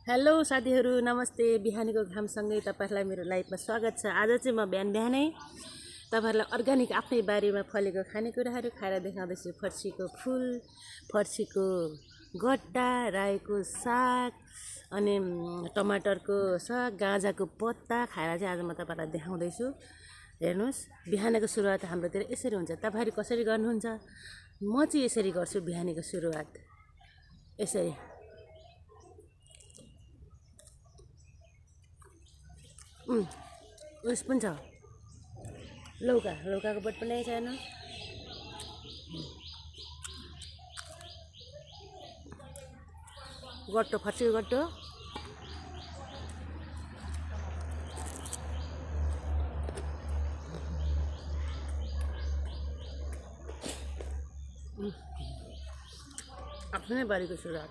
Hello साथीहरु नमस्ते बिहानीको घामसँगै तपाईहरुलाई मेरो लाइभमा स्वागत छ। आज चाहिँ म बिहानै तपाईहरुलाई अर्गानिक आफ्नै बारीमा फलेको खानेकुराहरु खाएर देखाउँदै छु। फर्सीको फूल, फर्सीको गट्टा, रायोको साग अनि टमाटरको साग, गाँजाको पत्ता खाएर चाहिँ आज म तपाईहरुलाई देखाउँदै छु। हेर्नुस्, बिहानको सुरुवात हाम्रोतिर यसरी हुन्छ। तपाईहरु कसरी गर्नुहुन्छ? म चाहिँ यसरी गर्छु बिहानीको सुरुवात। यसरी उस पनि छ लौकाको बोट पनि छ हेर्नु। गट्टो, फर्सीको गट्टो, आफ्नै बारीको सुरुवात।